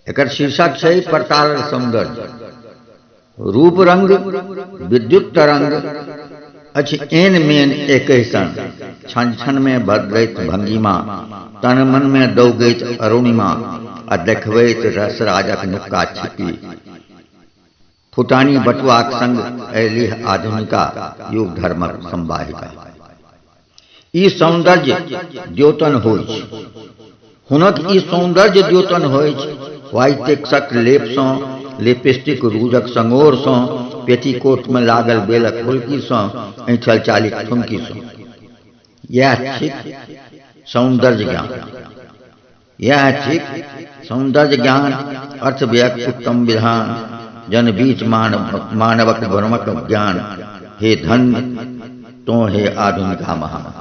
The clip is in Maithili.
एकर शीर्षक छै परतारल सौन्दर्य। रूप रंग विद्युत तरंग अछि एन मेन एकहि सन, क्षण क्षण मे बदलैत भंगिमा, तन मन मे दौगैत अरुणिमा आ देखबैत रसराजक नुक्का छिपी। फुटानी बटुआक संग अयलीह आधुनिका युग धर्मक संवाहिका। ई सौन्दर्य द्योतन होइछ। हुनक ई सौन्दर्य द्योतन होइछ व्हाइटेक्सक लेपसँ, लिपस्टिक रूजक सङोरसँ, पेटीकोटमे लागल बेलक हुलकीसँ, ऐंठल चालिक ठुमकीसँ। इएह थिक सौन्दर्य ज्ञान। इएह थिक सौन्दर्य ज्ञान, अर्थ व्ययक उत्तम विधान, जन बीच मानवक भ्रमक ज्ञान। हे धन्य तों हे आधुनिका महान।